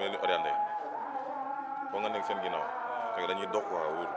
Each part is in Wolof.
leen di orienté foo nga nekk seen ginnaaw fekk dañuy dox quoi wóor.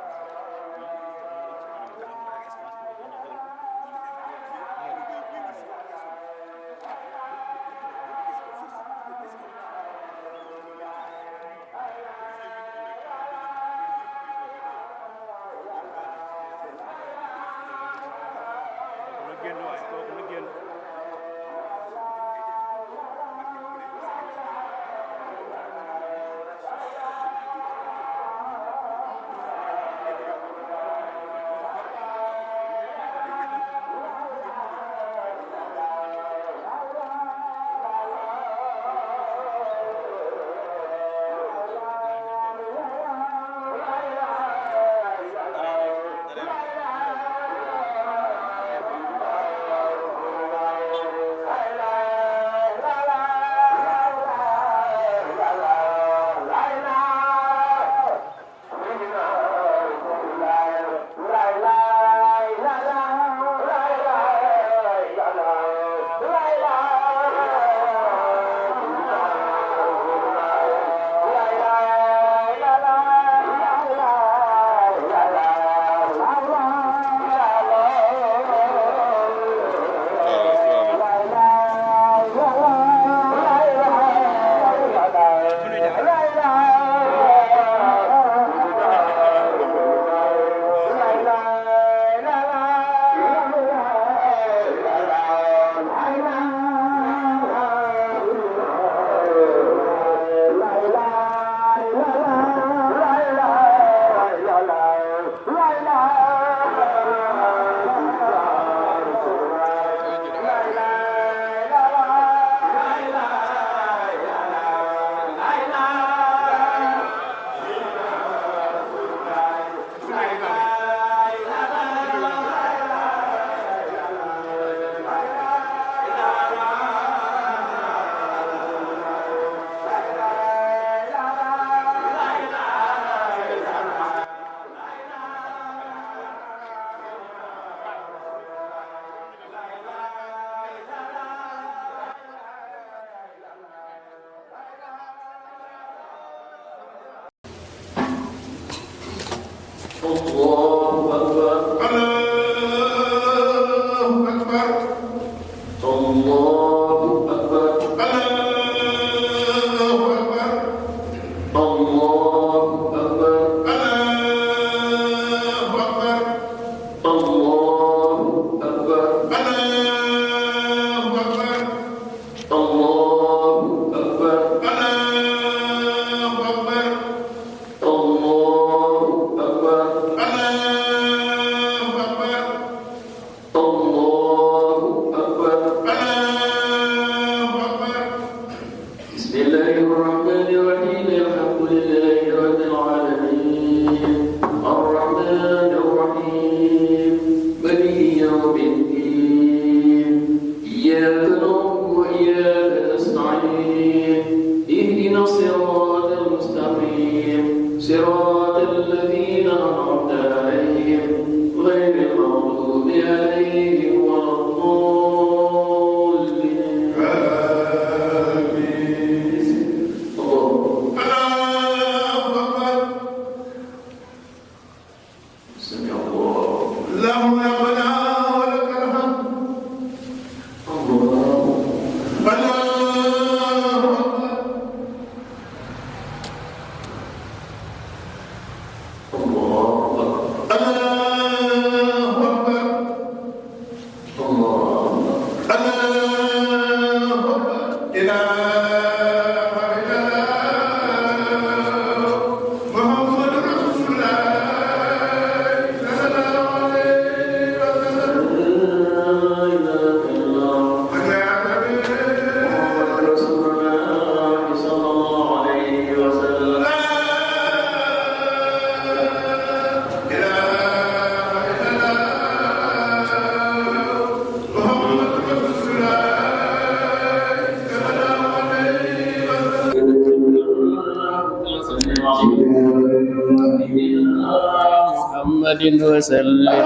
محمد وسلم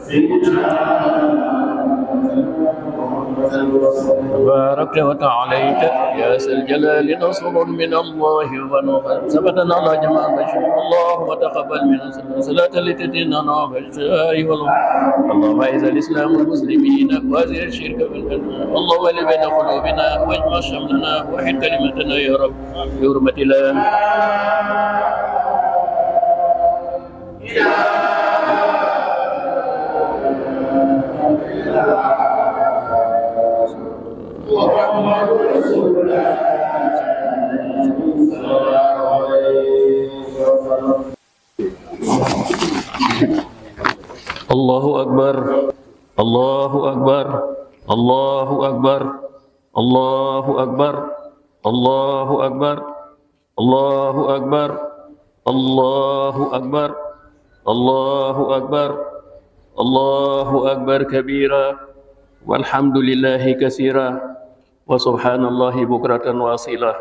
سيدنا باركت وتعاليت يا ذا الجلال نصر من الله ونصر ثبتنا على جماع بشر اللهم تقبل منا الصلاة التي تديننا بالشفاء اللهم اعز الاسلام والمسلمين وازل الشرك والبدع اللهم ول بين قلوبنا واجمع شملنا وحد كلمتنا يا رب بحرمة الله. الله أكبر الله أكبر الله أكبر الله أكبر الله أكبر الله أكبر الله أكبر الله أكبر الله أكبر كبيرا والحمد لله كثيرا وسبحان الله بكرة واصيلا.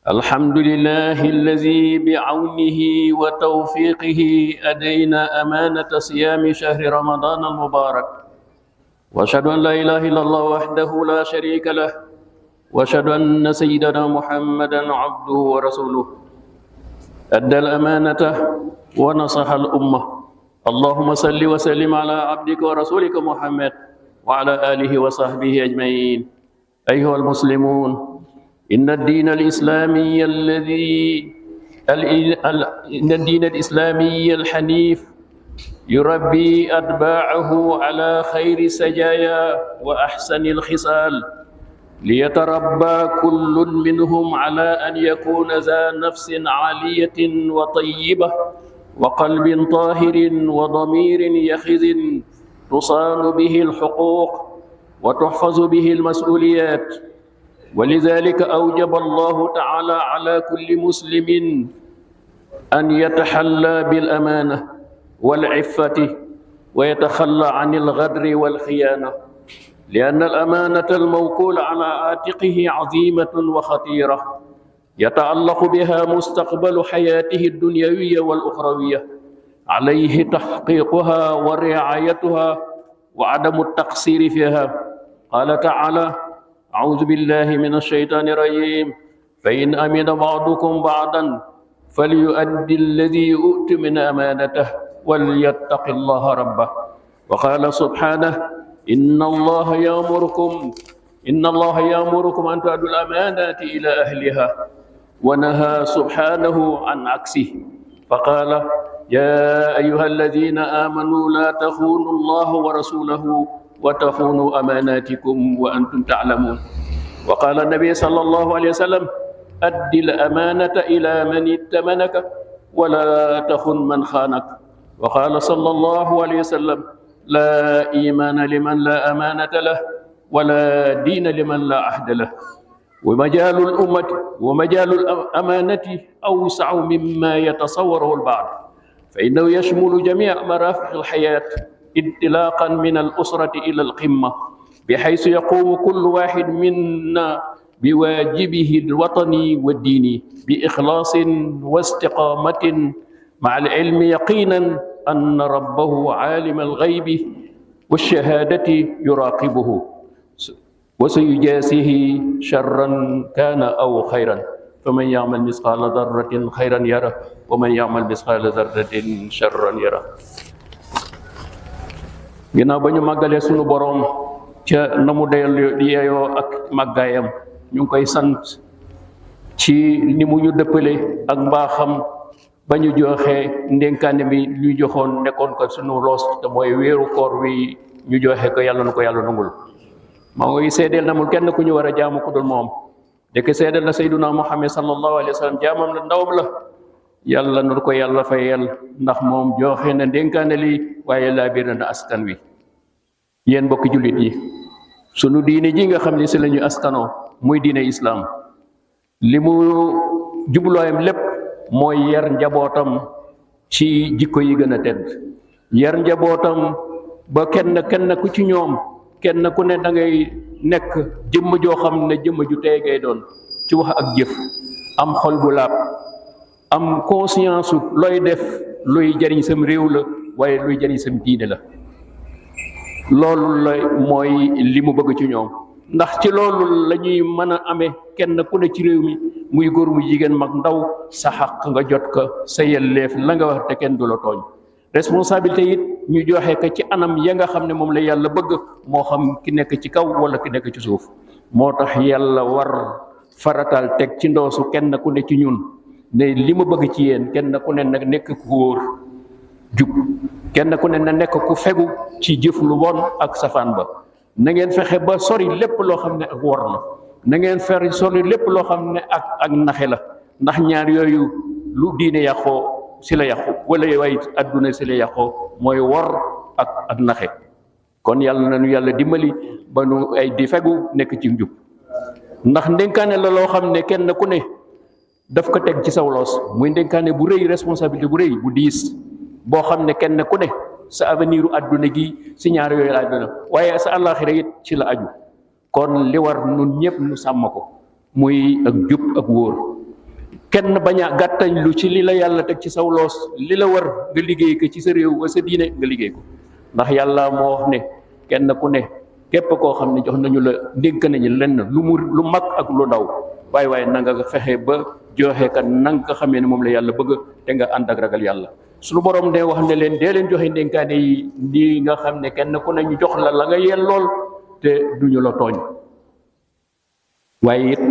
الحمد لله الذي بعونه وتوفيقه أدينا أمانة صيام شهر رمضان المبارك وأشهد أن لا إله إلا الله وحده لا شريك له وأشهد أن سيدنا محمدا عبده ورسوله أدى الأمانة ونصح الأمة. اللهم صل وسلم على عبدك ورسولك محمد وعلى آله وصحبه أجمعين. أيها المسلمون، إن الدين الإسلامي الحنيف يربي أتباعه على خير السجايا وأحسن الخصال ليتربى كل منهم على أن يكون ذا نفس عالية وطيبة وقلب طاهر وضمير يخذ تصان به الحقوق وتحفظ به المسؤوليات. ولذلك أوجب الله تعالى على كل مسلم أن يتحلى بالأمانة والعفة ويتخلى عن الغدر والخيانة، لأن الأمانة الموكول على عاتقه عظيمة وخطيرة يتعلق بها مستقبل حياته الدنيوية والأخروية، عليه تحقيقها ورعايتها وعدم التقصير فيها. قال تعالى: أعوذ بالله من الشيطان الرجيم: فإن أمن بعضكم بعضا فليؤدي الذي يؤت من أمانته وليتق الله ربه. وقال سبحانه: إن الله يأمركم أن تؤدوا الأمانات إلى أهلها، ونهى سبحانه عن عكسه فقال: يا أيها الذين آمنوا لا تخونوا الله ورسوله وتخونوا أماناتكم وأنتم تعلمون. وقال النبي صلى الله عليه وسلم: أد الأمانة إلى من ائتمنك ولا تخن من خانك. وقال صلى الله عليه وسلم: لا إيمان لمن لا أمانة له ولا دين لمن لا عهد له. ومجال الأمانة أوسع مما يتصوره البعض، فإنه يشمل جميع مرافق الحياة انطلاقا من الأسرة إلى القمة، بحيث يقوم كل واحد منا بواجبه الوطني والديني بإخلاص واستقامة، مع العلم يقينا أن ربه عالم الغيب والشهادة يراقبه وسيجازيه شرا كان أو خيرا، فمن يعمل مثقال ذرة خيرا يره ومن يعمل مثقال ذرة شرا يره. ginnaaw ba ñu màggalee sunu boroom ca na mu yeyoo ak màggaayam, ñu ngi koy sant ci ni mu ñu dëppale ak mbaaxam ba ñu joxe ndénkaane bi ñu joxoon nekkoon ko sunu loos te mooy weeru koor wi ñu joxe ko. yàlla na ko yàlla nangul. maa ngi seedeel na mul kenn ku ñu war a jaamu ku dul moom, dëkk seedeel na sayyiduna Muhammad sallallahu alayhi wa sallam jaamam la, ndawam la. yàlla na ko yàlla fayal, ndax moom joxe na ndénkaane li waaye laa biir na askan wi. yéen mbokki jullit yi, sunu diine ji nga xam ne si la ñu askanoo muy diine islaam, li mu jubluwaayam lépp mooy yar njabootam ci jikko yi gën a tedd, yar njabootam ba kenn ku ci ñoom, kenn ku ne da ngay nekk jëmm joo xam ne jëmm ju tey ngay doon ci wax ak jëf, am xol bu laab, am conscience looy def luy jëriñ sam réew la waaye luy jëriñ sam diine la. loolu la mooy li mu bëgg ci ñoom ndax ci loolu la ñuy mën a amee kenn ku ne ci réew mi muy góor muy jigéen mag ndaw sa xaq nga jot ko sa yelleef la nga wax te kenn du la tooñ responsabilité it ñu joxe ko ci anam ya nga xam ne moom la yàlla bëgg moo xam ki nekk ci kaw wala ki nekk ci suuf moo tax yàlla war faratal teg ci ndoosu kenn ku ne ci ñun ne li ma bëgg ci yéen kenn ku ne nag nekk ku wóor jub kenn ku ne na nekk ku fegu ci jëf lu bon ak safaan ba na ngeen fexe ba sori lépp loo xam ne ak wor la na ngeen fexe sori lépp loo xam ne ak naxe la ndax ñaar yooyu lu diine yàqoo si la yàqu wala waaye adduna si la yàqoo mooy wor ak naxe kon yàlla nañu yàlla dimbali ba nu ay di fegu nekk ci njub ndax ndénkaane la loo xam ne kenn ku ne daf ko teg ci saw loos muy ndénkaane bu rëy responsabilité bu rëy bu diis boo xam ne kenn ku ne sa avenir u adduna gi si ñaar yooyu la adduna waaye sa àllaaxira it ci la aju kon li war nun ñëpp nu sàmm ko muy ak jub ak wóor kenn bañ a gàttañ lu ci li la yàlla teg ci saw loos li la war nga liggéey ko ci sa réew wa sa diine nga liggéey ko ndax yàlla moo wax ne kenn ku ne képp koo xam ne jox nañu la dénk nañu lenn lu mag ak lu ndaw waaye na nga fexe ba joxe ka na nga xamee ne moom la yàlla bëgg te nga ànd ak ragal yàlla suñu borom de wax ne leen dee leen joxe ndénkaane yi nii nga xam ne kenn ku ne ñu jox la nga yellool te duñu la tooñ waaye it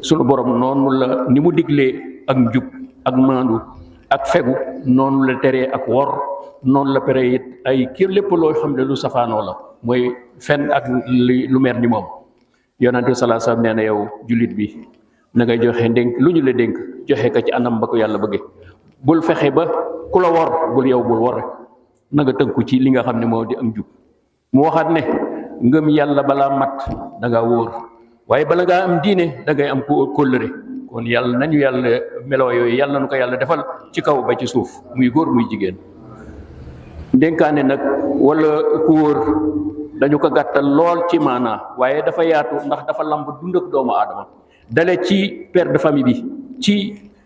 suñu borom noonu la ni mu diglee ak njub ak maandu ak fegu noonu la teree ak wor noonu la pere it ay kii lépp loo xam ne lu safaanoo la mooy fen ak lu mer ni moom yonente bi sallallahu alayhi wasallam nee na yow jullit bi na ngay joxe ndénk lu ñu la dénk joxe ko ci anam ba ko yàlla bëggee bul fexe ba ku la wor bul wor na nga tënku ci li nga xam ne moo di ak njub mu waxaat ne ngëm yàlla balaa mat da ngaa wóor waaye bala ngaa am diine da ngay am kóllëre kon yàlla nañu yàlla meloo yooyu yàlla nañu ko yàlla defal ci kaw ba ci suuf muy góor muy jigéen ndénkaane nag wala ku wóor dañu ko gàttal lool ci maanaa waaye dafa yaatu ndax dafa lamb dund ak doomu aadama dale ci père de famille bi ci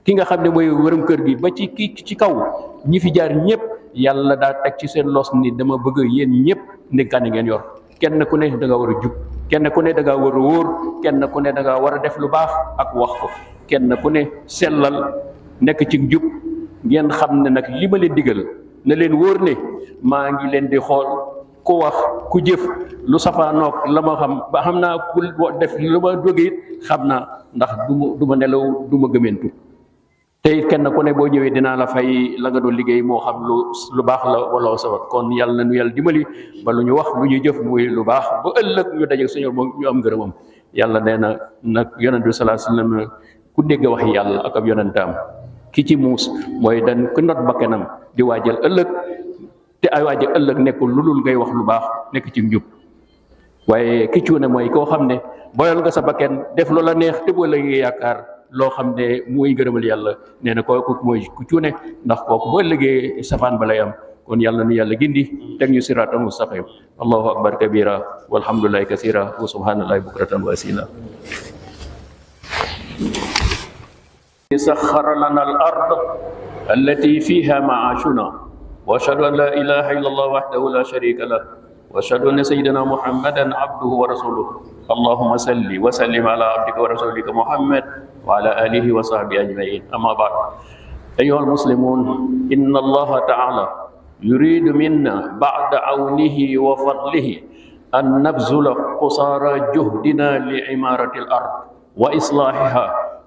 ki nga xam ne mooy wërëm kër gi ba ci ci kaw ñi fi jaar ñëpp yàlla daa teg ci seen los ni dama bëgg yéen ñëpp ndénkaane ngeen yor kenn ku ne da nga war a jub kenn ku ne da nga war a wóor kenn ku ne da nga war a def lu baax ak wax ko kenn ku ne sellal nekk ci jub ngeen xam ne nag li ma leen digal na leen wóor ne maa ngi leen di xool ku wax ku jëf lu safaanoog la ma xam ba xam naa ku def lu ma jóge it xam naa ndax du ma nelaw du ma gëmentu te it kenn ku ne boo ñëwee dinaa la fay la nga doon liggéey moo xam lu baax la wala sawat kon yàlla na nu yàlla dimbali ba lu ñu wax lu ñu jëf muy lu baax ba ëllëg ñu daje suñu ñu am ngërëmam yàlla nee na nag yonent bi sallallahu alayhi wasallam ku dégg wax yàlla ak ab yonentaam ki ci muus mooy dañ ku not bakkanam di waajal ëllëg te ay waajal ëllëg nekkul lu dul ngay wax lu baax nekk ci njub waaye ki cuune mooy koo xam ne boyal nga sa bakken def loola neex te boo la yaakaar loo xam ne mooy gërëmal yàlla nee na kooku mooy ku cuune ndax kooku boo ëllëgee safaan ba lay am kon yàlla nu yàlla gindi teg ñu siraatal mustaqim allahu akbar kabira walhamdulillahi kasira wa subhanallahi bukratan wa asila سخر لنا الأرض التي فيها معاشنا وأشهد أن لا إله إلا الله وحده لا شريك له وأشهد أن سيدنا محمدا عبده ورسوله اللهم صل وسلم على عبدك ورسولك محمد وعلى آله وصحبه أجمعين أما بعد أيها المسلمون إن الله تعالى يريد منا بعد عونه وفضله أن نبذل قصارى جهدنا لعمارة الأرض وإصلاحها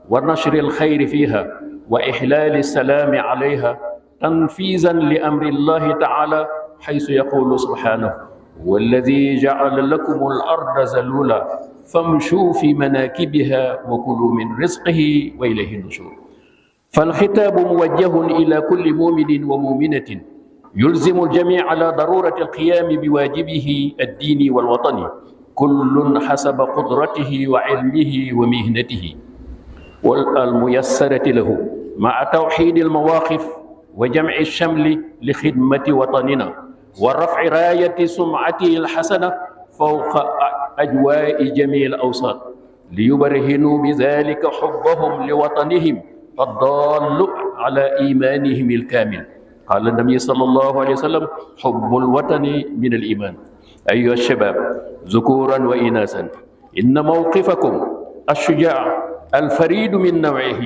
ونشر الخير فيها وإحلال السلام عليها تنفيذا لأمر الله تعالى حيث يقول سبحانه والذي جعل لكم الأرض ذلولا فامشوا في مناكبها وكلوا من رزقه وإليه النشور فالخطاب موجه إلى كل مؤمن ومؤمنة يلزم الجميع على ضرورة القيام بواجبه الديني والوطني كل حسب قدرته وعلمه ومهنته والميسرة له مع توحيد المواقف وجمع الشمل لخدمة وطننا ورفع راية سمعته الحسنة فوق أجواء جميع الأوساط ليبرهنوا بذلك حبهم لوطنهم الضال على إيمانهم الكامل قال النبي صلى الله عليه وسلم حب الوطن من الإيمان. أيها الشباب ذكورا وإناثا إن موقفكم الشجاع الفريد من نوعه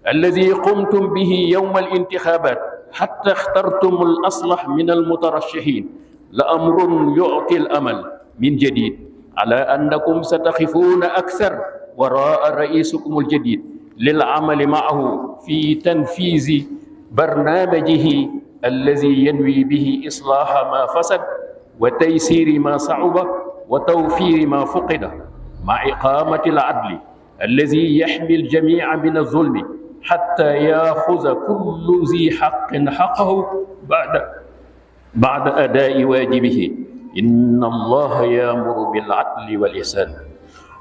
الذي قمتم به يوم الانتخابات حتى اخترتم الأصلح من المترشحين لأمر يعطي الأمل من جديد على أنكم ستقفون أكثر وراء رئيسكم الجديد للعمل معه في تنفيذ برنامجه الذي ينوي به إصلاح ما فسد وتيسير ما صعب وتوفير ما فقد مع إقامة العدل الذي يحمي الجميع من الظلم حتى يأخذ كل ذي حق حقه بعد أداء واجبه. إن الله يأمر بالعدل والإحسان.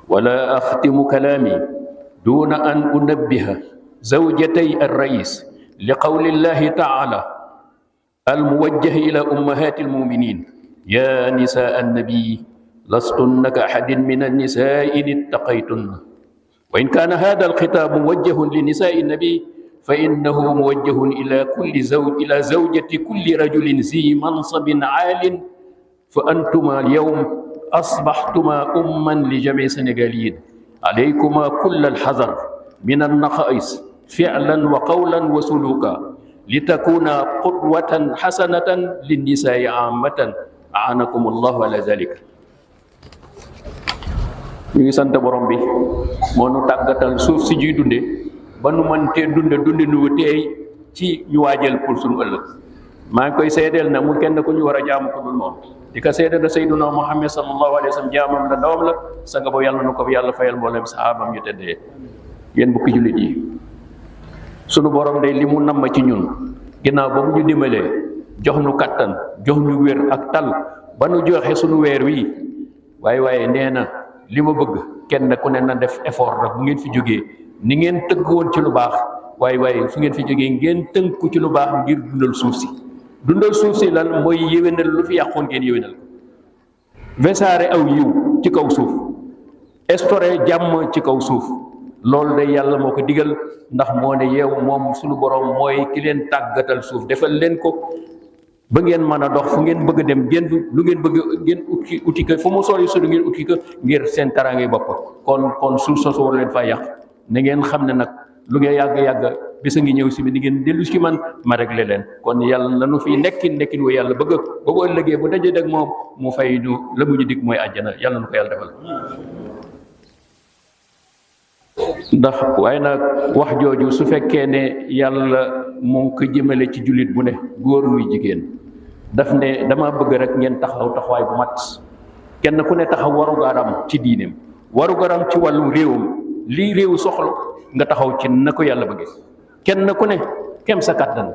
ولا أختم كلامي دون أن أنبه زوجتي الرئيس لقول الله تعالى الموجه إلى أمهات المؤمنين يا نساء النبي لستن كأحد من النساء إن اتقيتن. وإن كان هذا الخطاب موجه لنساء النبي فإنه موجه إلى زوجة كل رجل ذي منصب عال. فأنتما اليوم أصبحتما أما لجميع السنغاليين. عليكما كل الحذر من النقائص فعلا وقولا وسلوكا لتكونا قدوة حسنة للنساء عامة. أعانكم الله على ذلك. ñu ngi sant borom bi moo nu tàggatal suuf si ñuy dunde ba nu mëntee dunde nu teey ci ñu waajal pour suñu ëllëg. maa ngi koy seedeel na mu kenn ku ñu war a jaamu ko dul moom di ko seedeel na Seydina Muhammad sallallahu alayhi wa sallam jaamam la ndawam la sanga ba yàlla na ko yàlla fayal mboolem sahaabam ñu teddee. yéen bukki jullit yi sunu borom day li mu namm ci ñun ginnaaw ba mu ñu dimbalee jox nu kattan jox ñu wér ak tal ba nu joxe sunu weer wi waaye nee na li ma bëgg kenn ku ne na def effort rek bu ngeen fi jógee ni ngeen tëgg woon ci lu baax waaye su ngeen fi jógee ngeen tënku ci lu baax ngir dundal suuf si lan mooy yéwénal lu fi yàqoon ngeen yéwénal wesaare aw yiw ci kaw suuf instauré jàmm ci kaw suuf. loolu de yàlla moo ko digal ndax moo ne yeew moom suñu borom mooy ki leen tàggatal suuf defal leen ko ba ngeen mën a dox fu ngeen bëgg a dem ngeen lu ngeen bëgg ngeen uti ko fu mu sori ngeen uti ko ngir seen taraange bopp. kon suuf soosu war leen faa yàq na ngeen xam ne nag lu ngeen yàgg bisa ngi ñëw si bi di ngeen dellu si man ma réglé leen. kon yàlla nanu fi nekkin wu yàlla bëgg ba bu ëllëgee bu dajee ak moom mu fay ñu la mu ñu dig mooy àjjana yàlla nu ko yàlla defal. ndax waaye nag wax jooju su fekkee ne yàlla mu ngi ko jëmale ci jullit bu ne góor muy jigéen daf ne dama bëgg rek ngeen taxawaay bu mat kenn ku ne taxaw warugaram ci diineem warugaram ci wàllu réewam lii réew soxla nga taxaw ci na ko yàlla bëggee kenn ku ne kem sa kàttan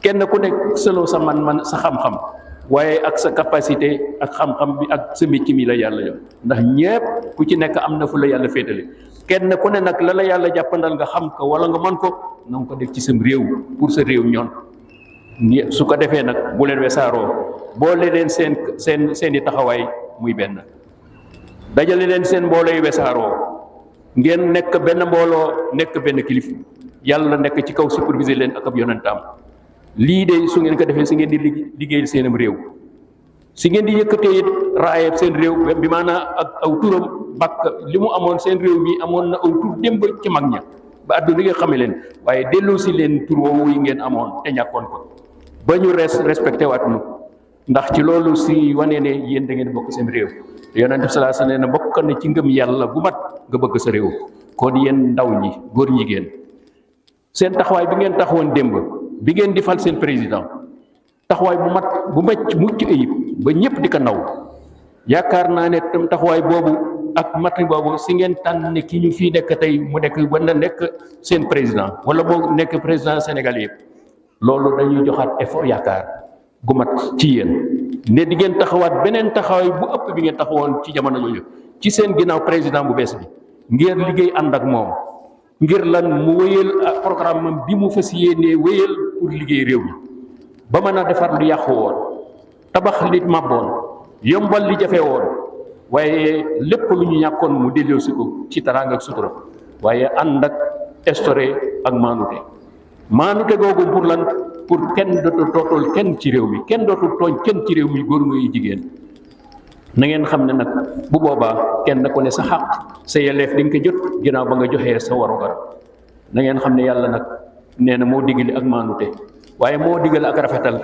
kenn ku ne selon sa man sa xam-xam waaye ak sa capacité ak xam-xam bi ak sa métier mi la yàlla jox ndax ñépp ku ci nekk am na fu la yàlla féetale kenn ku ne nag la yàlla jàppandal nga xam ko wala nga mën ko na nga ko def ci sam réew pour sa réew ñoon su ko defee nag bu leen wesaaroo boole leen seen i taxawaay muy benn dajale leen seen mbooloo yi wesaaroo ngeen nekk benn mbooloo nekk benn kilif yàlla nekk ci kaw superviser leen ak ab yonentam lii de su ngeen ko defee si ngeen di liggéeyal seenam réew si ngeen di yëkkatee it raayab seen réew bi maanaam ak aw turam bakk li mu amoon seen réew mi amoon na aw tur démb ci mag ña ba àdduna nga xame leen waaye delloo si leen tur woowu yi ngeen amoon te ñàkkoon ko ba ñu respecté waat nu ndax ci loolu si wane ne yéen da ngeen bokk seen réew yonent bi sallallahu alayhi wasallam ne bokk na ci ngëm yàlla bu mat nga bëgg sa réew. kon yéen ndaw ñi góor ñi ngeen seen taxawaay bi ngeen taxawoon démb bi ngeen di fal seen président taxawaay bu mat bu mucc ayib ba ñëpp di ko naw yaakaar naa ne tam taxawaay boobu ak mati boobu si ngeen tànn ne ki ñu fii nekk tey mu nekk war na nekk seen président wala boo nekk président Sénégal yëpp loolu dañuy joxaat effort yaakaar gu mat ci yéen ne di ngeen taxawaat beneen taxawaay bu ëpp bi ngeen taxawoon ci jamono jooju ci seen ginnaaw président bu bees bi ngir liggéey ànd ak moom ngir lan mu wéyal programme bi mu fas yéenee wéyal pour liggéey réew mi ba mën a defar lu yàqu woon tabax li màbboon yombal li jafe woon waaye lépp lu ñu ñàkkoon mu delloosi ko ci teraanga ak sutura waaye ànd ak instauré ak maanute googu pour lan pour kenn dootul kenn ci réew mi kenn dootul tooñ kenn ci réew mi góor muy jigéen. na ngeen xam ne nag bu boobaa kenn ku ne sa xaq sa yelleef di nga ko jot ginnaaw ba nga joxee sa warugar. na ngeen xam ne yàlla nag nee na moo diggale ak maandute waaye moo diggale ak rafetal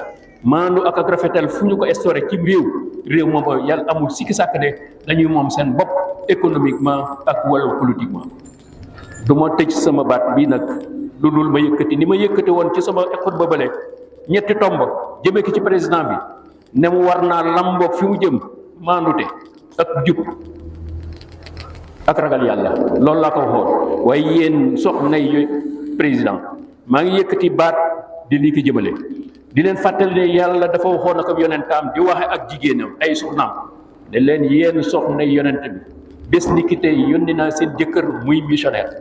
maandu ak rafetal fu ñu ko instauré ci réew moom yàlla amul sikki sàkk ne dañuy moom seen bopp économiquement ak wala politiquement. du ma tëj sama baat bii nag lu dul ma yëkkati ni ma yëkkati woon ci sama xutba bële ñetti tomb jëmee ko ci président bi ne mu war naa lamboog fi mu jëm maandute ak jub ak ragal yàlla loolu laa ko waxoon. waaye yéen soxna yi président maa ngi yëkkati baat di lii ko jëmale di leen fàttali ne yàlla dafa waxoon ak yonentaam di waxe ak jigéenam ay soxnaam ne leen yéen soxna yonent bi bés ni ki tey yónni naa seen jëkkër muy missionnaire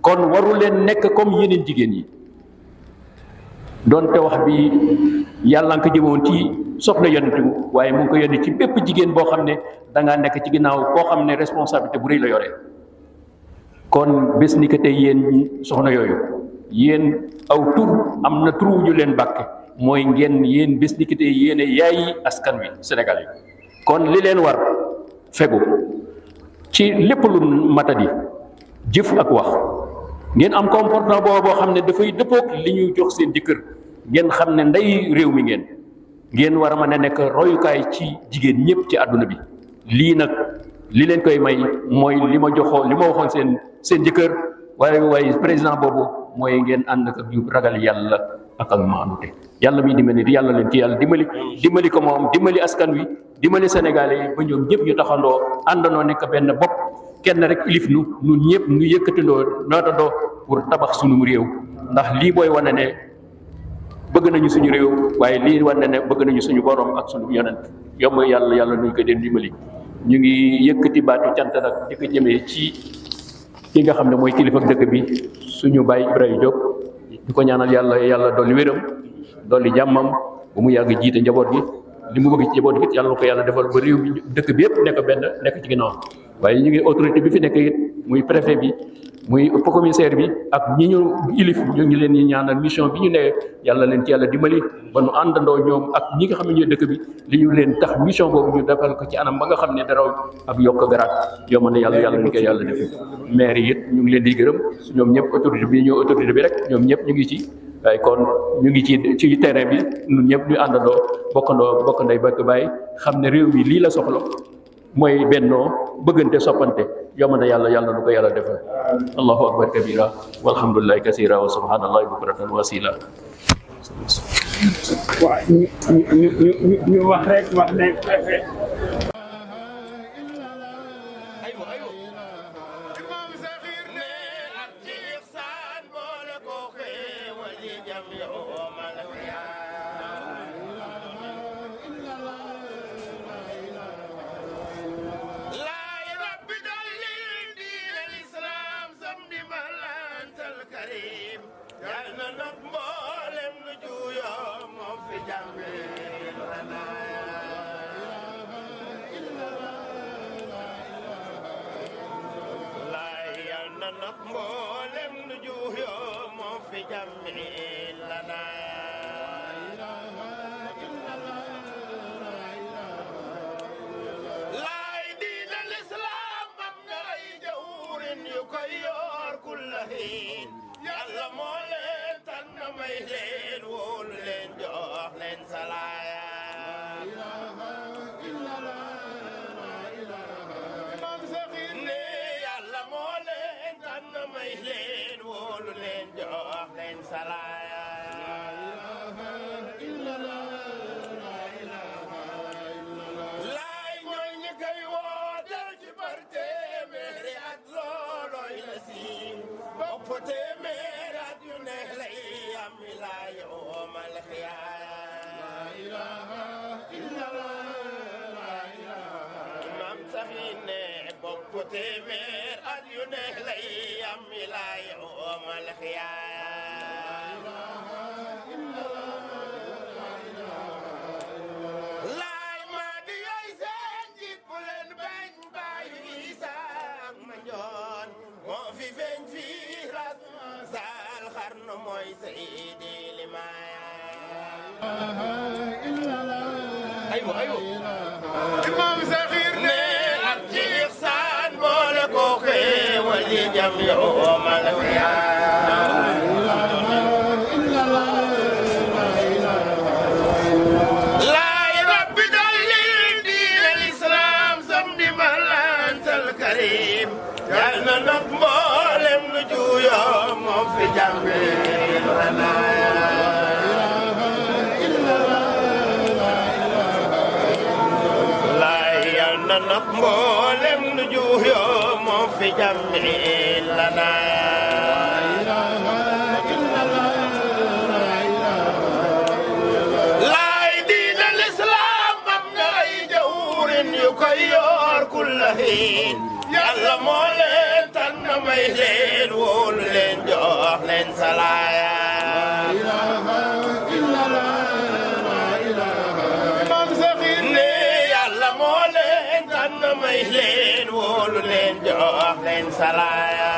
kon waru leen nekk comme yeneen jigéen yi. doonte wax bi yàlla nga ko jëmoon ci soxna yonent bi waaye mu ngi ko yónni ci bépp jigéen boo xam ne dangaa nekk ci ginnaaw koo xam ne responsabilité bu rëy la yore. kon bés ni ko tey yéen soxna yooyu yéen aw tur am na tur wu ñu leen bàkke mooy ngeen yéen bés ni ki tey yéen yaayi askan wi Sénégal yi. kon li leen war fegu ci lépp lu matadi jëf ak wax ngeen am comportement boo xam ne dafay dëppoog li ñu jox seen jëkkër ngeen xam ne ndey réew mi ngeen war a mën a nekk royukaay ci jigéen ñëpp ci àdduna bi. lii nag li leen koy may mooy li ma waxoon seen jëkkër waaye président boobu mooy ngeen ànd ak jub ragal yàlla ak maanute. yàlla muy dimbali yàlla leen ci yàlla dimbali ko moom dimbali askan wi dimbali Sénégalais yi ba ñoom ñëpp ñu taxandoo àndandoo nekk benn bopp kenn rek ilif nu ñun ñëpp ñu yëkkatindoo nootandoo pour tabax suñu réew. ndax lii booy wane ne bëgg nañu suñu réew waaye lii wane ne bëgg nañu suñu borom ak suñu yonent yomb yàlla nuñ ko den dimbali. ñu ngi yëkkati baatu cant nag di ko jëmee ci ki nga xam ne mooy kilifa dëkk bi suñu baay Ibrahima Diop di ko ñaanal yàlla dolli wéram dolli jàmmam ba mu yàgg jiite njaboot gi li mu bëgg ci njaboot gi yàlla na ko yàlla defal ba réew mi dëkk bi yëpp nekk benn nekk ci ginnaaw. waaye ñu ngi autorité bi fi nekk it muy préfet bi muy commissaire bi ak ñi ñu ilif ñu ngi leen di ñaanal mission bi ñu ne yàlla leen ci yàlla dimbali ba nu àndandoo ñoom ak ñi nga xam ne ñooy dëkk bi li ñu leen tax mission boobu ñu defal ko ci anam ba nga xam ne dara ak yokk garaat yomb na yàlla ñu koy yàlla def. maire yi it ñu ngi leen di gërëm ñoom ñëpp autorité bi rek ñoom ñëpp ñu ngi ci. waaye kon ñu ngi ci terrain bi ñun ñëpp ñu àndandoo bokk ndey bokk baay xam ne réew mi lii la soxla mooy bennoo bëggante soppante yomb na yàlla nu ko yàlla defal. allahu akbar kabira walhamdulillahi kasira wa subhanallahi bukratan wa asila. waaw ñu wax rek wax ne mooy Seydi Limaamu imam Saxiir ne ak ci ixsaan boole ko xéewal yi jam yoo mal laay rabbi dalil diinal islam sam di malantal karim yal na nag mboolem nu juuyoo moo fi jàmbe nak mboolem nu juuyoo moo fi jàmmi lana laay diina lislaam am na ay jawrin yu koy yor kulla hiin yàlla moo leen tànn may leen wóolu leen jox leen salaaya may leen wóolu leen jox leen salaaya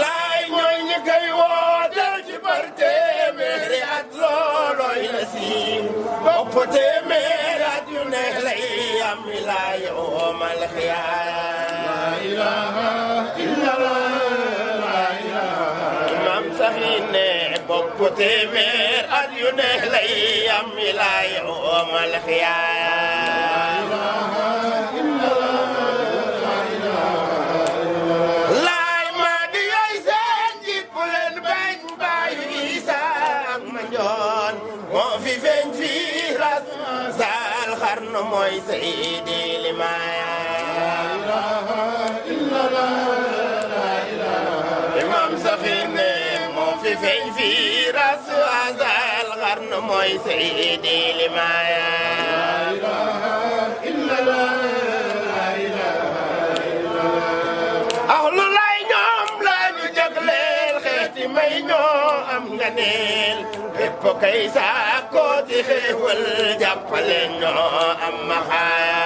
laay ñooy ñi koy wooteel ci par téeméeri at loolooy la siiw bopp téeméeri at yu neex lay am ilaa yawmal qiyaama imam Saxiir ne bopp téeméer at yu neex lay am ilaa yawmal qiyaama laay maa di yooy seen njiit bu leen bañ baayu Isaa ak Mandione moo fi feeñ fii ras saal xarnu mooy Seydi Limaaya imam Saxiir ne moo fi feeñ fii ras saal xarnu mooy Seydi Limaaya ahlu lay ñoom lañu jagleel xeeti may ñoo am nga neel bépp kay saakoo ci xéewal jàppale ñoo am maxaaya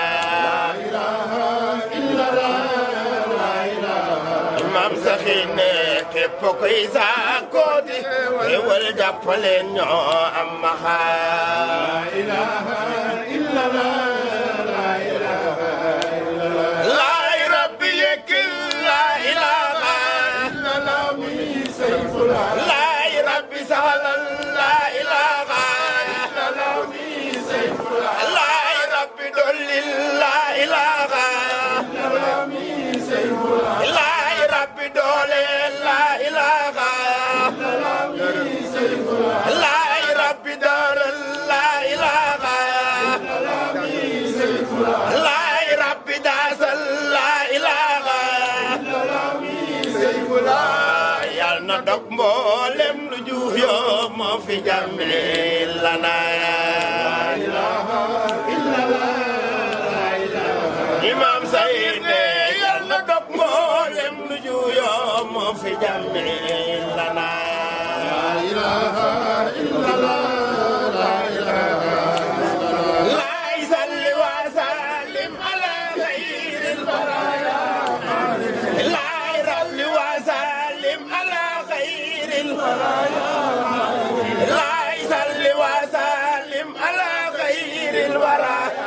imam Saxiir ne képp koy saakoo ci xéewal jàppale ñoo am maxaaya laay rabbi yekkil laa ilaaha laay rabbi saxalal laa ilaaha laay rabbi dollil laa ilaaha laay rabbi dooleel laa ilaaha laay rabbi daaral laa ilaaha laay rabbi daasal laa ilaaha yal na dog mboolem lu juuf yoo moo fi jàmme lana imam Saxiir ne yal na dog mboolem lu juuf yoo moo fi jàmme lana laay salli wa sallim ala xayril baraaya laay salli wa sallim ala xayril baraaya laay salli wa sallim ala xayril baraaya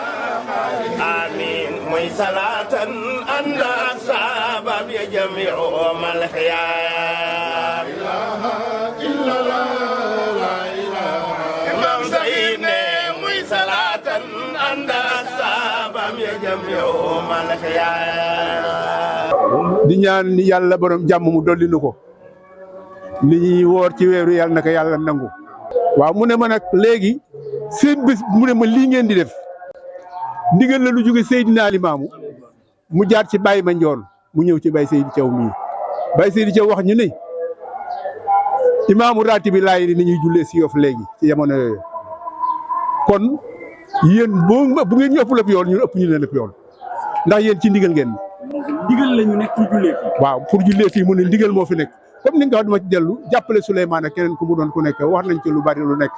amiin muy salaatan ànd ak saabam ya jamiu mal xiyaam imam Saxiir ne muy salaatan ànd ak saabam ya jamiu mal xiyaam di ñaan yàlla borom jàmm mu dolli nu ko li ñuy woor ci weeru yàlla naka yàlla nangu waaw mu ne ma nag léegi seen bés mu ne ma lii ngeen di def ndigal la lu jóge Seydina Limaamu mu jaar ci Baye Mandione mu ñëw ci Baye Seydi Thiaw mii Baye Seydi Thiaw wax ñu ne imaamu raati bi laay ni ñuy jullee si Yoff léegi ci jamono yooyu kon yéen bu ngeen ñu ëpp lépp yoon ñun ëpp ñu leen lépp yoon ndax yéen ci ndigal ngeen ndigal la ñu nekk pour jullee fii. waaw pour jullee fii mu ne ndigal moo fi nekk comme ni nga wax dama ci dellu jàppale Souleymane ak keneen ku mu doon ku nekk wax nañ ci lu bari lu nekk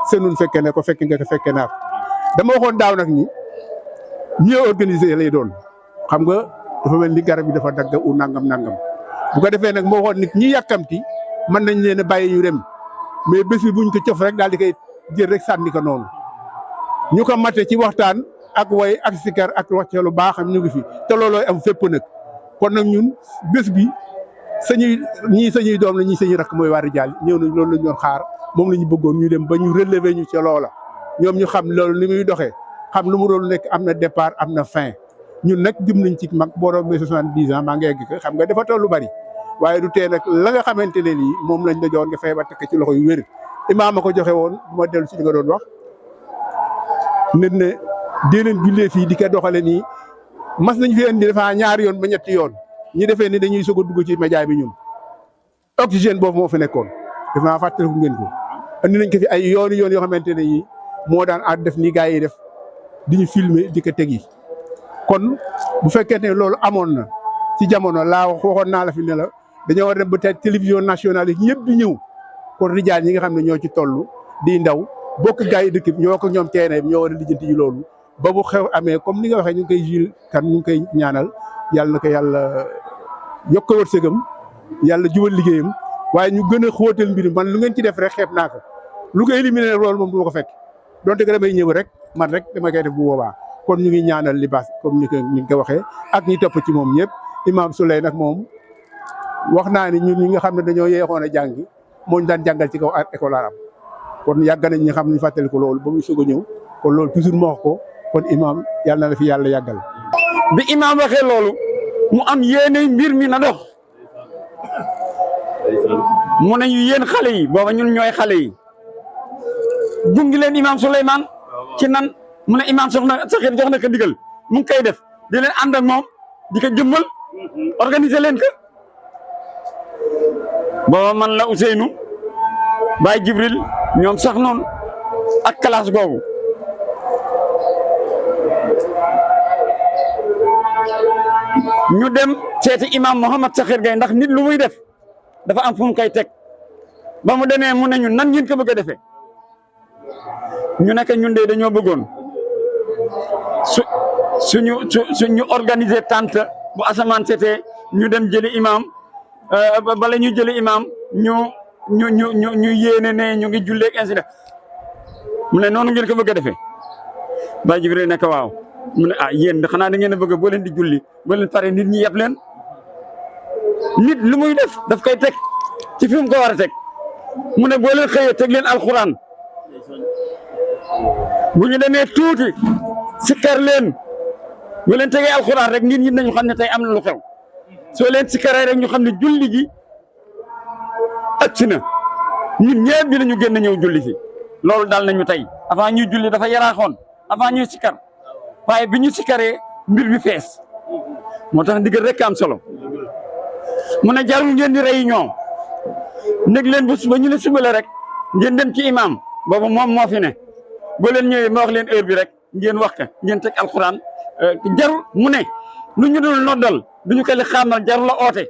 seenun fekke ne ko fekk nga ko fekke naa dama waxoon daaw nag ni mieux organisé lay doon xam nga dafa mel ni garab yi dafa dagg u nangam bu ko defee nag moo xoon nit ñi yàkkamti mën nañ leen a bàyyi ñu dem mais bés bi buñ ko cof rek daal di koy jël rek sànni ko noonu ñu ko mate ci waxtaan ak way ak sikar ak wax lu baax am ñu ngi fi te loolooy am fépp nag kon nag ñun bés bi sañuy doom la ñii sañuy rakk mooy waa Rijaal ñëw nañ loolu la ñu doon xaar moom la ñu bëggoon ñu dem ba ñu relever ñu ca loola ñoom ñu xam loolu ni muy doxee xam lu mu doon nekk am na départ am na fin ñun nag dim nañ ci mag boo doon 70 ans maa ngi egg ko xam nga dafa toll lu bari waaye du tee nag la nga xamante ne nii moom lañ la jox nga fexe ba tekk ci loxo yu wér imaam a ko joxe woon bu ma dellu ci li nga doon wax nit ne dee leen jullee fii di ko doxale nii mas nañ fi indi dafa ñaari yoon ba ñetti yoon ñi defee ni dañuy soog a dugg ci média bi ñun oxygène boobu moo fi nekkoon dafa fàttaliku ngeen ko andi nañ ko fi ay yoon yoo xamante ne yi moo daan at def ni gars yi def di ñu filmer di ko tegi kon bu fekkee ne loolu amoon na ci jamono laa waxoon naa la fi ne la dañoo war a dem ba tey télévision nationale yi ñëpp di ñëw kon Rijaal ñi nga xam ne ñoo ci toll di ndaw bokk gars yi dëkk bi ñoo ko ñoom teene ñoo war a lijjanti ji loolu ba bu xew amee comme ni nga waxee ñu ngi koy Jules Kane ñu ngi koy ñaanal yàlla na ko yàlla yokk ko wërsëgam yàlla jubal liggéeyam waaye ñu gën a xóotal mbir man lu ngeen ci def rek xeeb naa ko lu ko éliminer loolu moom du ma ko fekk donte que damay ñëw rek man rek dama koy def bu boobaa kon ñu ngi ñaanal Libaas comme ni nga ko waxee ak ñi topp ci moom ñëpp Imam Souley nag moom wax naa ni ñun ñi nga xam ne dañoo yeexoon a jàngi moo ñu daan jàngal ci kaw école arabe kon yàgg nañ ñi xam ñu fàttali ko loolu ba muy soog a ñëw kon loolu toujours ma wax ko kon Imam yàlla na la fi yàlla yàggal. bi Imam waxee loolu mu am yéene mbir mi na dox mu ne ñu yéen xale yi booba ñun ñooy xale yi gungi leen Imam Souleymane ci nan mu ne Imam Sakhir jox na ko digal mu ngi koy def di leen ànd ak moom di ko jëmmal organiser leen ko booba man la Ousseynou Baye Jibril ñoom sax noonu ak classe googu ñu dem seeti Imam Mouhamad Sakhir Gaye ndax nit lu muy def dafa am fu mu koy teg ba mu demee mu ne ñun nan ngeen ko bëgg a defee ñu nekk ñun de dañoo bëggoon suñu organiser tente bu asamaan setee ñu dem jëli imam bala ñu jëli imam ñu yéene ne ñu ngi julleeg incident mu ne noonu ngeen ko bëgg a defee Baye Jibril nekk waaw mu ne ah yéen xanaa da ngeen a bëgg boo leen di julli boo leen pare nit ñi yeb leen nit lu muy def daf koy teg ci fi mu ko war a teg mu ne boo leen xëyee teg leen alxuraan bu ñu demee tuuti sikkar leen bu leen tegee alxuraan rek nit ñi nañu xam ne tey am na lu xew soo leen sikkaree rek ñu xam ne julli gi ëcc na ñun ñëpp dinañu génn ñëw julli si loolu daal nañu tey avant ñuy julli dafa yaraaxoon avant ñuy sikkar waaye bi ñu sikkaree mbir bi fees moo tax ndigal rek am solo mu ne jarul ngeen di réunion nég leen ba suba ñu ne suba la rek ngeen dem ci imam boobu moom moo fi ne boo leen ñëwee ma wax leen heure bi rek ngeen wax ka ngeen teg alxuraan jarul mu ne lu ñu dul noddal duñu ko li xaamal jarul la oote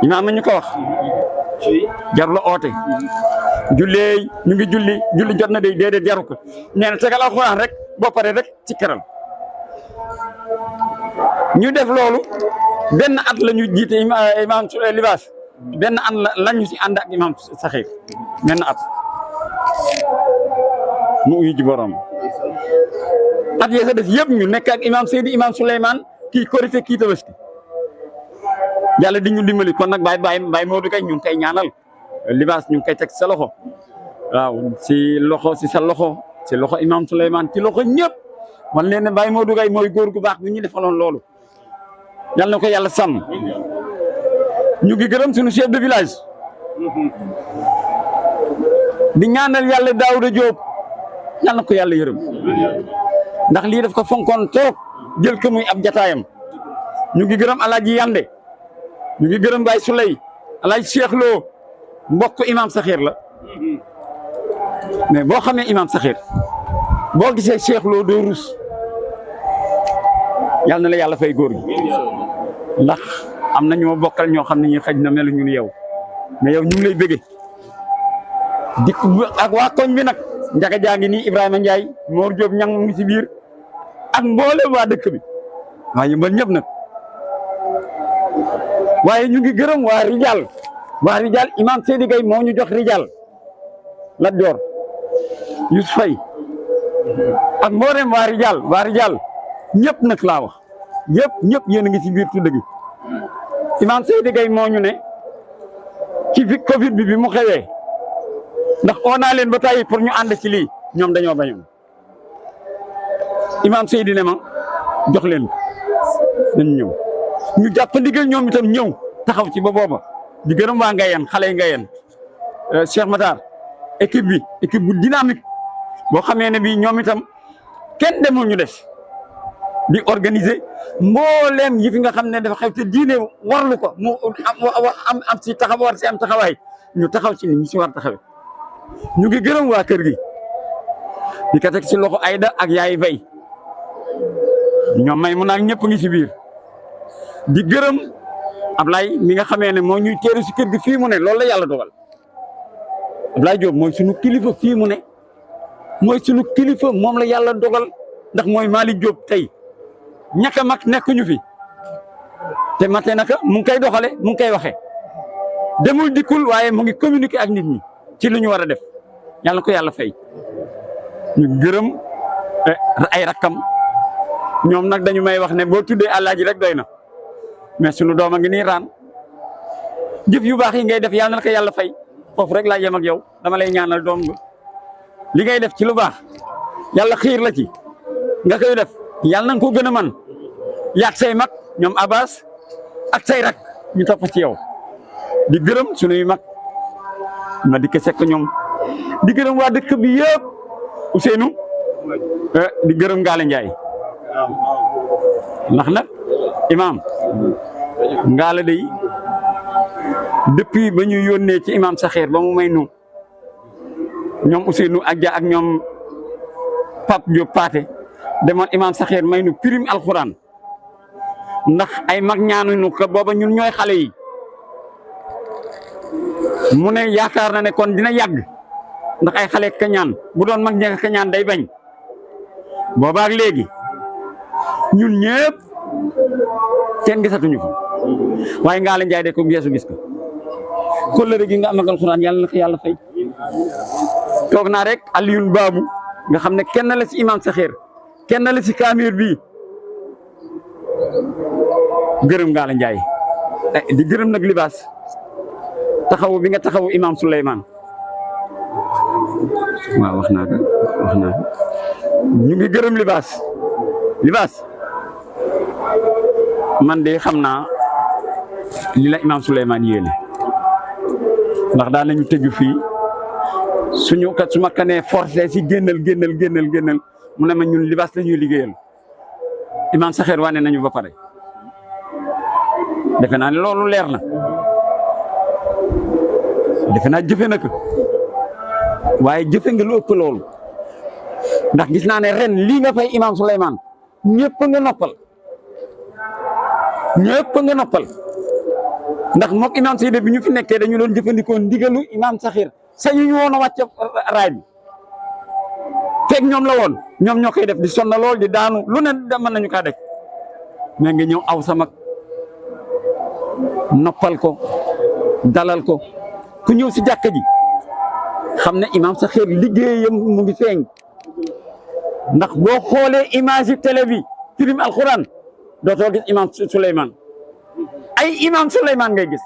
imaam ñu ko wax jarul la oote jullee ñu ngi julli jot na day déedéet jaru ko nee na tegal alxuraan rek boo paree rek ci keral ñu def loolu benn at la ñu jiite imam Libaas benn at la ñu si ànd ak Imam Sakhir benn at mu uyu ji borom at yee sa def yëpp ñu nekk ak Imam Seydi Imam Souleymane kii korité kii tabaski yàlla di ñu dimbali kon nag Baye Modou Gaye ñu ngi koy ñaanal Libaas ñu ngi koy teg sa loxo waaw si sa loxo si loxo Imam Souleymane ci loxo ñëpp wan leen ne Baye Modou Gaye mooy góor gu baax bi ñu defaloon loolu yàlla na ko yàlla sàmm ñu ngi gërëm suñu chef de village di ñaanal yàlla Daouda Diop yàlla na ko yàlla yërëm ndax lii daf ko fonkoon trop jël ko muy ab jataayam ñu ngi gërëm Alaaji Yande ñu ngi gërëm Baye Souley Alaaji Cheikh Lo mbokk Imam Sakhir la mais boo xamee Imam Sakhir boo gisee Cheikh Lo doo rus yàlla na la yàlla fay góor gi ndax am na ñoo bokkal ñoo xam ne ñi xëj na melu ñu ni yow mais yow ñu ngi lay bëgge di ak waa koñ bi nag njaga jaa ngi nii Ibrahima Ndiaye Mor Diop ñang mu ngi si biir ak mboolem waa dëkk bi waa Yëmbal ñëpp nag waaye ñu ngi gërëm waa Rijal imam Seydi Gaye moo ñu jox Rijal Lat Joor Yusuf Fay ak mboolem waa Rijal ñëpp nag laa wax ñëpp yéen a ngi ci biir tudd gi imam Seydi Gaye moo ñu ne ci fi Covid bi mu xewee ndax oo naa leen ba tàyyi pour ñu ànd ci lii ñoom dañoo bañoon imam Seydi ne ma jox leen ko dañu ñëw ñu jàpp ndigal ñoom itam ñëw taxaw ci ba booba di gërëm waa Ngayeen xale yi Ngayeen Cheikh Matar équipe bu dynamique boo xamee ne bii ñoom itam kenn demul ñu des di organiser mbooleem yi fi nga xam ne dafa xew te diine warlu ko mu am si war si am taxawaay ñu taxaw ci ni ñu si war taxawee ñu ngi gërëm waa kër gi di ko teg si loxo Ayda ak yaay Bay ñoom may mu naag ñëpp ngi si biir di gërëm Ablaye mi nga xamee ne moo ñuy teeru si kër gi fii mu ne loolu la yàlla dogal Ablaye Diop mooy sunu kilifa fii mu ne mooy sunu kilifa moom la yàlla dogal ndax mooy Malick Diop tey ñaka mag nekkuñu fi te mate naka mu ngi koy doxale mu ngi koy waxee demul dikkul waaye mu ngi communiquer ak nit ñi ci lu ñu war a def yàlla ko yàlla fay ñu gërëm ay rakkam ñoom nag dañu may wax ne boo tuddee Alaaji rek doy na mais sunu doom a ngi nii raan jëf yu baax yi ngay def yàlla na ko yàlla fay foofu rek laa yem ak yow dama lay ñaanal doom nga li ngay def ci lu baax yàlla xiir la ci nga koy def yàlla na nga ko gën a man yaag say mag ñoom Abbas ak say rak ñu topp ci yow di gërëm sunuy mag ma di ko sekk ñoom di gërëm waa dëkk bi yëpp Ousseynou di gërëm Ngaale Njaay ndax nag imam Ngaale day depuis ba ñu yónnee ci imam Saxeer ba mu may nu ñoom Ousseynou ak Dia ak ñoom Pape Diop Paate demoon imam Saxeer may nu prime alxuraan ndax ay mag ñaanuñu ko booba ñun ñooy xale yi mu ne yaakaar na ne kon dina yàgg ndax ay xale ka ñaan bu doon mag ña ka ñaan day bañ boobaak léegi ñun ñëpp kenn gisatuñu ko waaye Ngaale Njaay de ko geesu gis ko kóllëre gi nga am ak alxuraan yàlla na ko yàlla fay toog naa rek Alioune Babou nga xam ne kenn la si imam Saxeer kenn la si kaamir bi gërëm Ngaale Njaay di gërëm nag libaas taxawu bi nga taxawu imam Souleymane waaw wax naa ko ñu ngi gërëm libaas man de xam naa li la imam Souleymane yéene ndax daan nañu tëju fii suñu kat su ma kanee forcé si génnal mu ne ma ñun libaas la ñuy liggéeyal imam Saxeer wane nañu ba pare defe naa ne loolu leer na defe naa jëfe na ko waaye jëfe nga lu ëpp loolu ndax gis naa ne ren lii nga fay imam Souleymane ñëpp nga noppal ndax mook imam Seydi bi ñu fi nekkee dañu doon jëfandikoo ndigalu imam Saxeer sañu ñu woon a wàcc raay bi feeg ñoom la woon ñoom ñoo koy def di sonna lool di daanu lu ne mën nañu kaa def mais nga ñëw aw sama noppal ko dalal ko ku ñëw si jàkka ji xam ne imam Saxeer liggéeyam mu ngi feeñ ndax boo xoolee image yi télé bi firim alxuraan dootoo gis imam Souleymane ay imam Souleymane ngay gis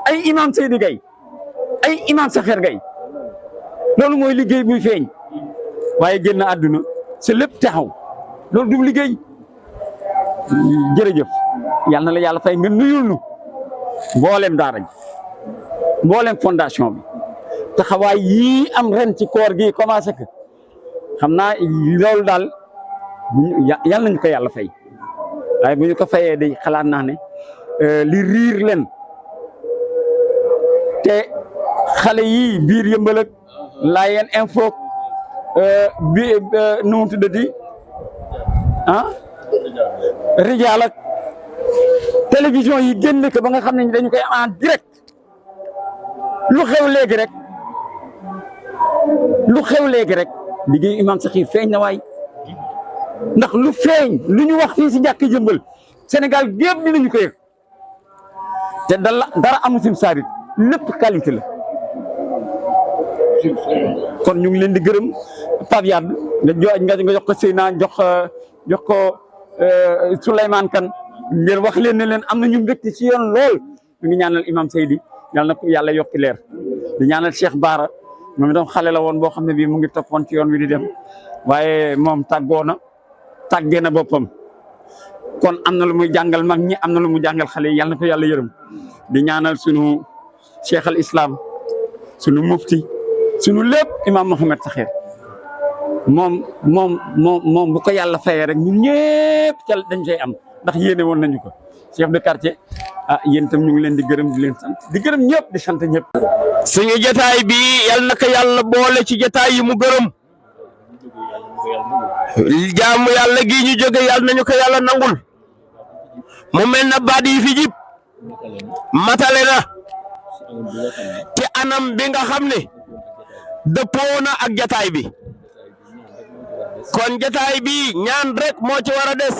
ay imam Seydi Gaye ay imam Saxeer Gaye loolu mooy liggéey buy feeñ waaye génn àdduna c'est lépp taxaw loolu du liggéey jërëjëf yàlla na la yàlla fay nga nuyul nu mboolem daara ji mboolem fondation bi taxawaay yii am ren ci koor gi commencé que xam naa loolu daal yàlla nañu ko yàlla fay waaye bu ñu ko fayee day xalaat naa ne li riir leen te xale yii biir Yëmbal ak Layeen info bi nu mu tuddati Rijaal ak télévision yi génn ko ba nga xam ne dañu koy am en direct lu xew léegi rek liggéey imam Saxeer feeñ na waay ndax lu feeñ lu ñu wax fii si njàkk Yëmbal Sénégal gépp dinañu ko yëg te dara amu sim saarit lépp qualité la kon ñu ngi leen di gërëm Pape Yade nga jox ko Seyna jox ko Souleymane Kane ngeen wax leen ne leen am na ñu mbégte ci yoon lool ñu ngi ñaanal imam Seydi yàlla na ko yàlla yokki leer di ñaanal Cheikh Bara moom itam xale la woon boo xam ne bii mu ngi toppoon ci yoon wi di dem waaye moom tàggee na boppam kon am na lu muy jàngal mag ñi am na lu mu jàngal xale yi yàlla na ko yàlla yërëm di ñaanal sunu cheikh al islam sunu mufti sunu lépp imam Mohamed Sakhir moom bu ko yàlla fayee rek ñun ñëpp ca dañ cay am ndax yéene woon nañu ko chef de quartier yéen itam ñu ngi leen di gërëm di leen sant di gërëm ñëpp di sant ñëpp. suñu jotaay bi yal na ko yàlla boole ci jotaay yi mu gërëm jaamu yàlla gi ñu jóge yàlla nañu ko yàlla nangul mu mel na baat yi fi jib matale na ci anam bi nga xam ne dëppoo na ak jotaay bi kon jotaay bi ñaan rek moo ci war a des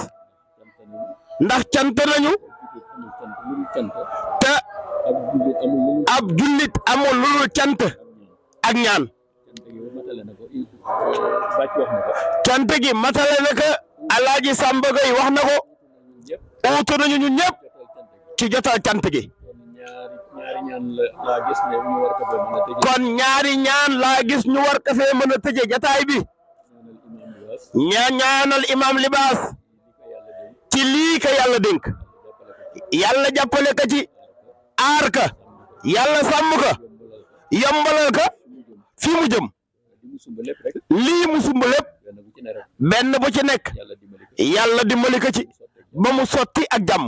ndax cant nañu te ab jullit amul lu dul cant ak ñaan cant gi matale na ko Alaaji Samba Gueye wax na ko uutu nañu ñun ñëpp ci jotal cant gi kon ñaari ñaan laa gis ñu war ko fee mën a tëje jotaay bi ñaanal imam Libaas ci lii ka yàlla dénk yàlla jàppale ka ci aar ka yàlla sàmm ka yombalal ka fi mu jëm lii mu sumb lépp benn bu ci nekk yàlla dimbali ko ci ba mu sotti ak jàmm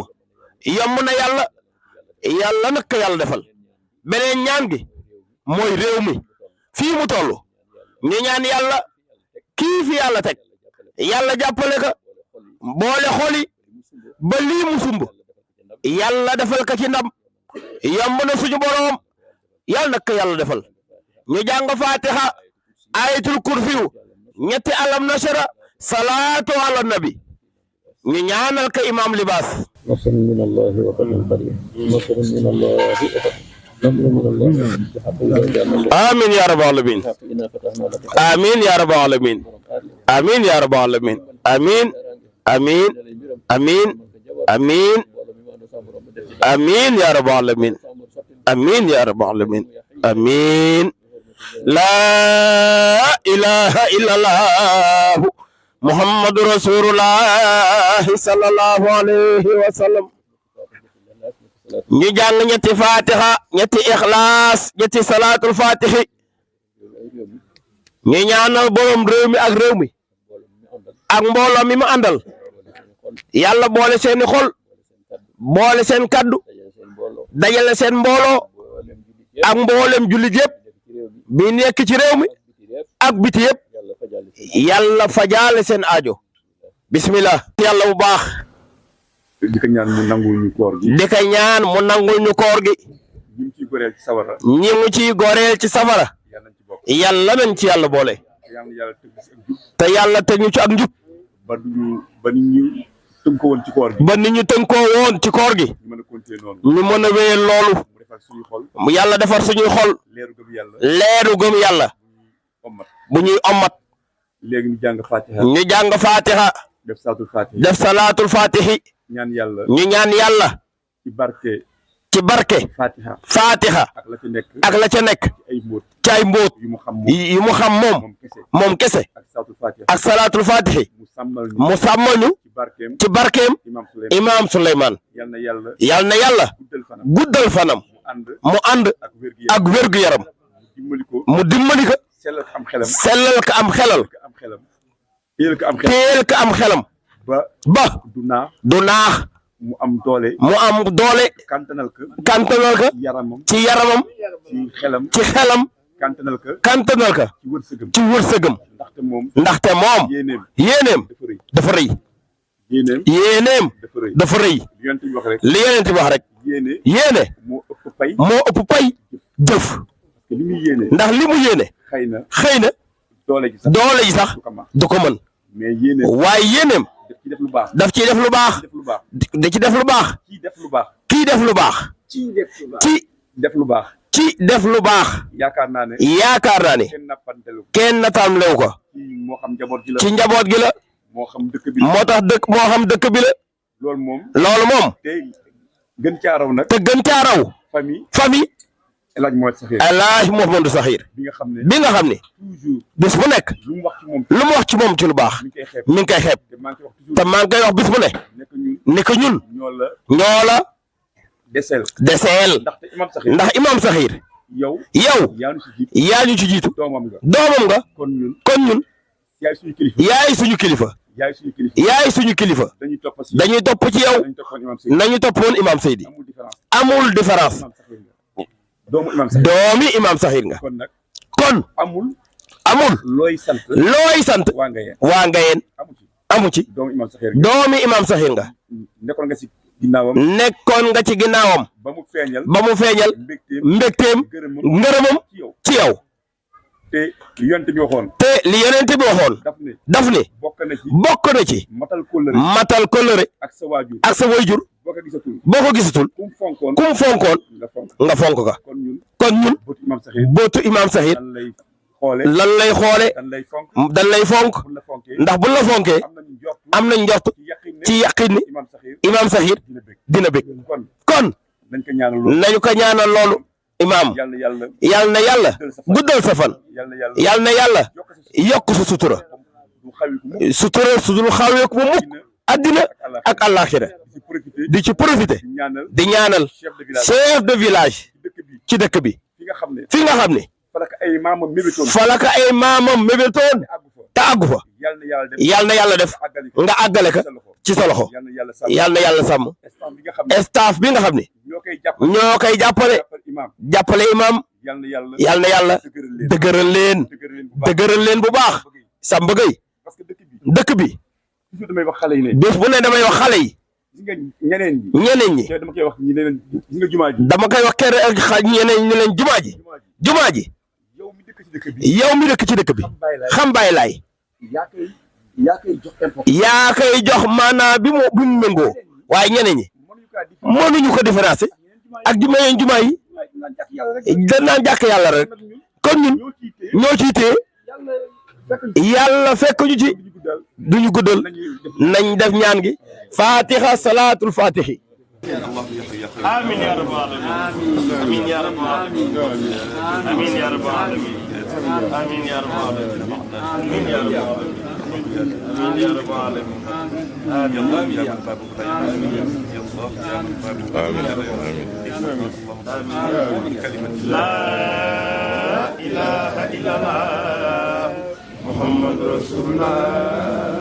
yomb na yàlla nag ko yàlla defal beneen ñaan gi mooy réew mi fii mu toll ñu ñaan yàlla kii fi yàlla teg yàlla jàppale ko boole xoli ba lii mu sumb yàlla defal ko ci ndam yomb na suñu boroom yàlla nag ko yàlla defal ñu jàng fatiha ayatul kursiyu ñetti alam nashara salaatu ala nabi ñu ñaanal ko imam Libaas نصر من الله وفتح قريب نصر من الله وفتح نصر من الله آمين يا رب العالمين آمين يا رب العالمين آمين يا رب العالمين آمين آمين آمين آمين آمين يا رب العالمين آمين يا رب العالمين آمين لا إله إلا الله محمد رسول الله صلى الله عليه وسلم ñu jàng ñetti fatiha ñetti ikhlas ñetti salatul fatihi ñu ñaanal borom réew mi ak mbooloo mi mu àndal yàlla boole seeni xol boole seen kaddu dajale seen mbooloo ak mboolem jullit yëpp bi nekk ci réew mi ak biti yëpp yàlla fajaale seen aajo bismillah yàlla bu baax di ko ñaan mu nangul ñu koor gi di ko ñaan mu nangul ñu koor gi ñi mu ciy goreel ci safara yàlla nañ ci yàlla boole te yàlla teg ñu ci ak njub ba ni ñu tënkoo woon ci koor gi ba ni ñu tënkoo woon ci koor gi ñu mën a wéyal loolu mu yàlla defar suñuy xol leeru gëm yàlla bu ñuy ommat léegi ñu jàng fatiha def salaatul fatihi ñu ñaan yàlla ci barke fatiha ak la ca nekk ci ay mbóot yu mu xam moom kese ak salaatul fatihi mu sàmmal ñu ci barkeem imam Souleymane yal na yàlla guddal fanam mu ànd ak wérgu yaram mu dimbali ko sellal ko am xelal teel ko am xelam ba du naax mu am doole kantanal ko ci yaramam ci xelam kantanal ko ci wërsëgam ndaxte moom yéeneem dafa rëy li yonent bi wax rek yéene moo ëpp pay jëf ndax li mu yéene xëy na doole ji sax du ko mën waaye yéeneem daf ciy def lu baax da ci def lu baax kii def lu baax ci ci def lu baax ci def lu baax yaakaar naa ne kenn nappantelu kenn natam lew ko ci moo xam njaboot gi la ci njaboot gi la moo xam dëkk bi moo tax dëkk moo xam dëkk bi la loolu moom te gën caa raw nag te gën caa raw famille El Hadj Mouhamadou Sakhir bi nga xam ne toujours bis bu nekk lu mu wax ci moom ci lu baax mi ngi koy xeeb te maa ngi koy wax bis bu ne ne ko ñun ñoo la deseel ndax imam Sakhir yow yaa ñu ci jiitu doomam nga kon ñun yaay suñu kilifa dañuy topp ci yow nañu toppoon imam Seydi amul différence doomi imam Sakhir nga kon amul looy sant waa Ngayeen amu ci doomi imam Sakhir nga nekkoon nga ci ginnaawam ba mu feeñal mbégteem ngërëmam ci yow te li yonent bi waxoon daf ne bokk na ci matal kóllëre ak sa wayjur boo ko gisatul kum fonkoon nga fonk ka kon ñun bootu imam Sakhir lan lay xoole dan lay fonk ndax buñ la fonkee am nañ njort ci yaqin ni imam Sakhir dina bég kon nañu ko ñaanal loolu imam yal na yàlla guddal sa fan yal na yàlla yokk sa sutura su dul xaweeku ba mukk addina ak àllaaxira di ci profité di ñaanal chef de village ci dëkk bi fi nga xam ne falaka ay maamam mébétoon te àggu fa yal na yàlla def nga àggale ka ci sa loxo yal na yàlla sàmm staff bi nga xam ne ñoo koy jàppale imam yal na yàlla dëgëral leen bu baax Samba Gueye dëkk bi bés bu ne damay wax xale yi ñeneen ñi dama koy wax kere ak ñeneen ñi leen jumaa ji yow mi dëkk ci dëkk bi xam bàyyi laay yaa koy jox maanaa bi mu méngoo waaye ñeneen ñi mënuñu ko différencier ak yeneen jumaa yi danaan jàkk yàlla rek kon ñun ñoo ciy téye yàlla fekk ñu ci duñu guddal nañ def ñaan gi fatiha salaatul fatihi آمين يا رب العالمين آمين يا رب العالمين آمين يا رب العالمين آمين يا رب العالمين آمين يا رب العالمين آمين يا رب العالمين آمين يا رب العالمين لا إله إلا الله محمد رسول الله